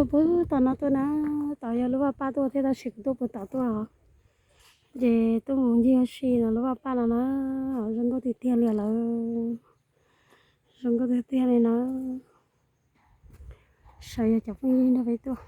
Tuaj puag tom no tuaj na, tom yog lub vaj paj tuaj thiab tab sis kuv tuaj puag tom tuaj os. Ces tuaj mus ncig ua si no lub vaj paj no na, zoo nkauj tiag tiag li lawm, zoo nkauj tiag tiag li na. Saib yog cov phooj ywg nrog peb tuaj.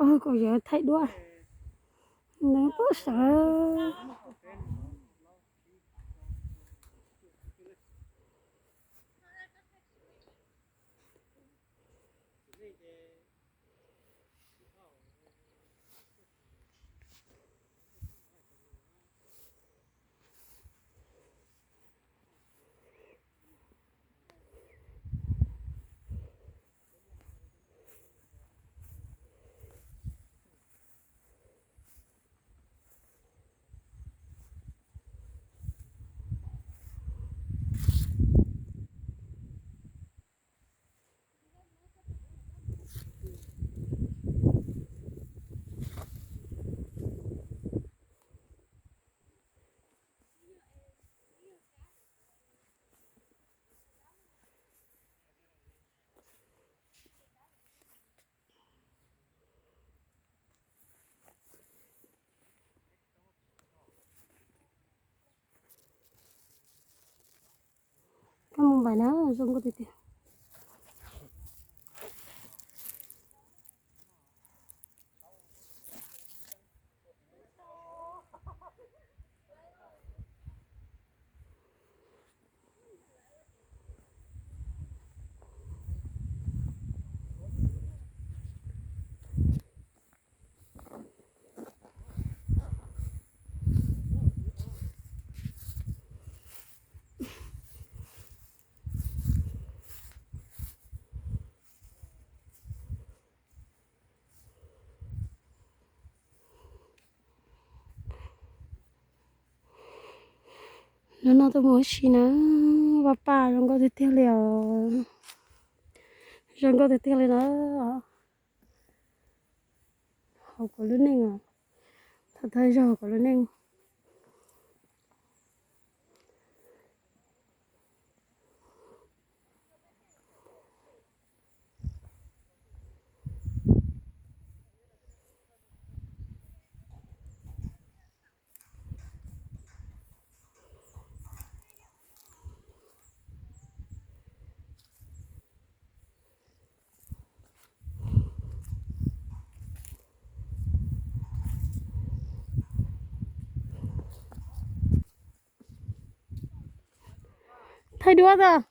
Oj, kuv yuav thaij duab, nws pub sawv. Koj mus npaim na, zoo nkauj tiag tiag. Hnub no tuaj mus ua si na, vaj paj zoo nkauj tiag tiag li os. Zoo nkauj tiag tiag li na. Hauv kuv lub neej os, thaum thawj zaug hauv kuv lub neej. Thaij duab tag.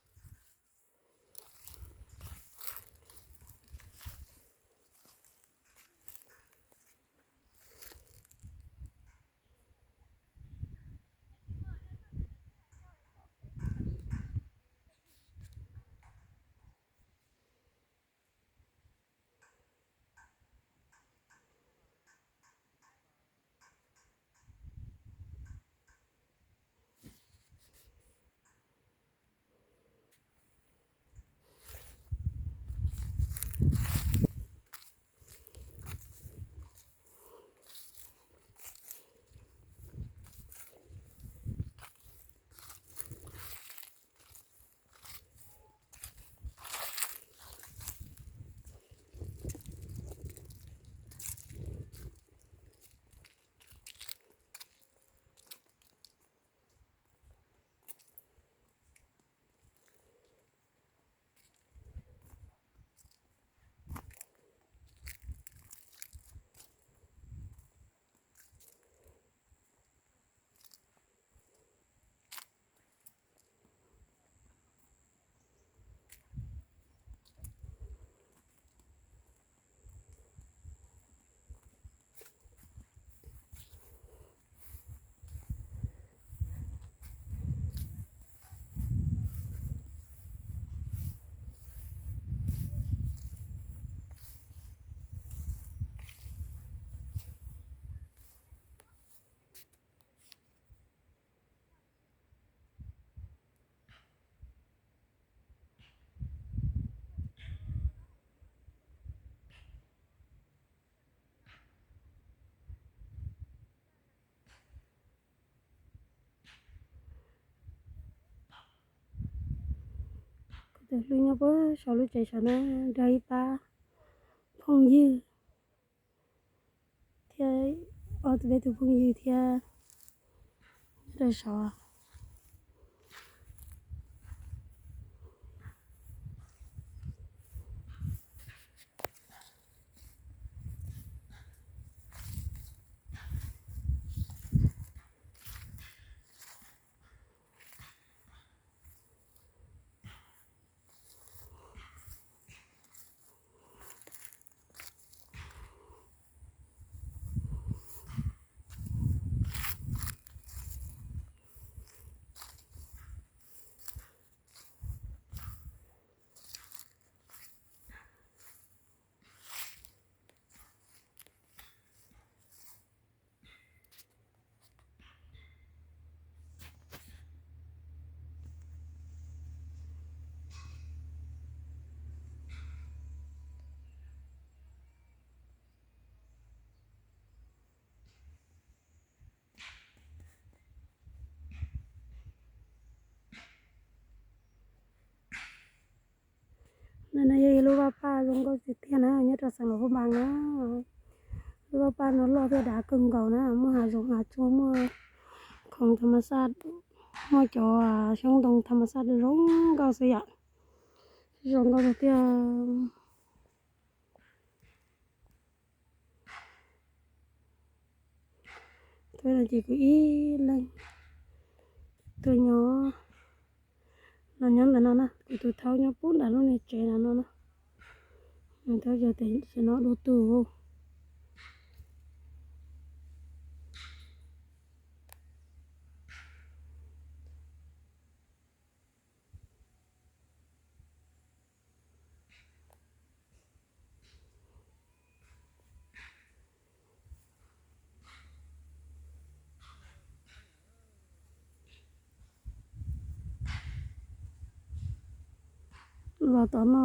Tus hlub nyob puag saum lub tsev saum na, nrog ib pab phooj ywg thiab, ob tug peb tus phooj ywg thiab nyob rau saud. Ntawm no yog ib lub vaj paj zoo nkauj tiag tiag na, nyob rau xeev Luam Phab Npas na. Lub vaj paj no loj thiab dav kawg nkaus na, muaj hav zoov hav tsuag, muaj khoom tham ma xaj, muaj cov xyoob ntoo tham ma xaj zoo nkauj xwb yom. Zoo nkauj tiag tiag. Tuaj no ces kuv ib leeg tuaj nyob, los nyob ntawm no na, kuv tus thaub nyob pub nram lub niag tsev ntawm no na. Nws thaub yog tias tseem no dua tus. Los tom no.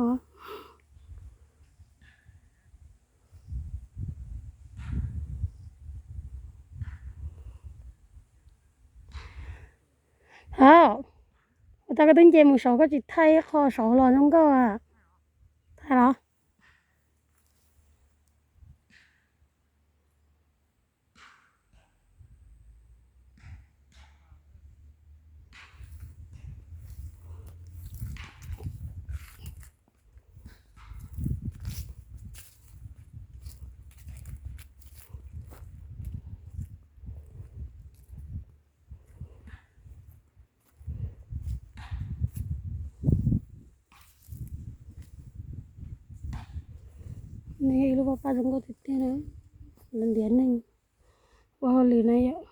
Hauv, ua cas koj twb nce mus saud koj tsis thaij qho saud los zoo nkauj a? Thaij los. Nws yog ib lub vaj paj zoo nkauj tiag tiag na, lawv ntiav neeg ua hauj lwm na yom.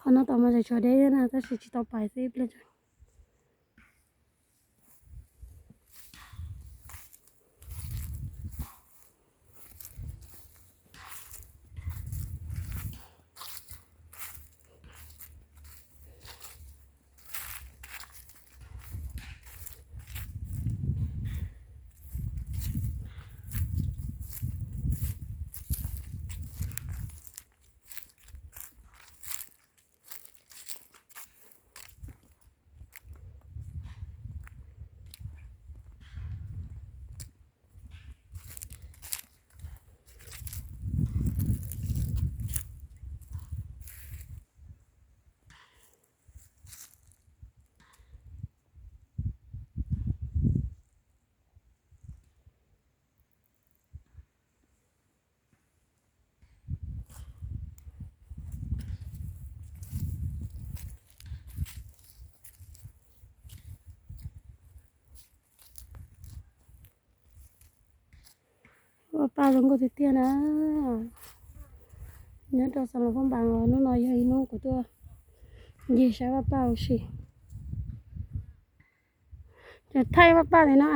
Qhov no tom mas tseem tshuav deb thiab na, tab sis tsis tau pais xwb ib pliag tso. Vaj paj zoo nkauj tiag tiag na. Nyob rau xeev Luam Phab Npas os, hnub no yog ib hnub kuv tuaj ncig saib vaj paj ua si. Ces thaij vaj paj li no.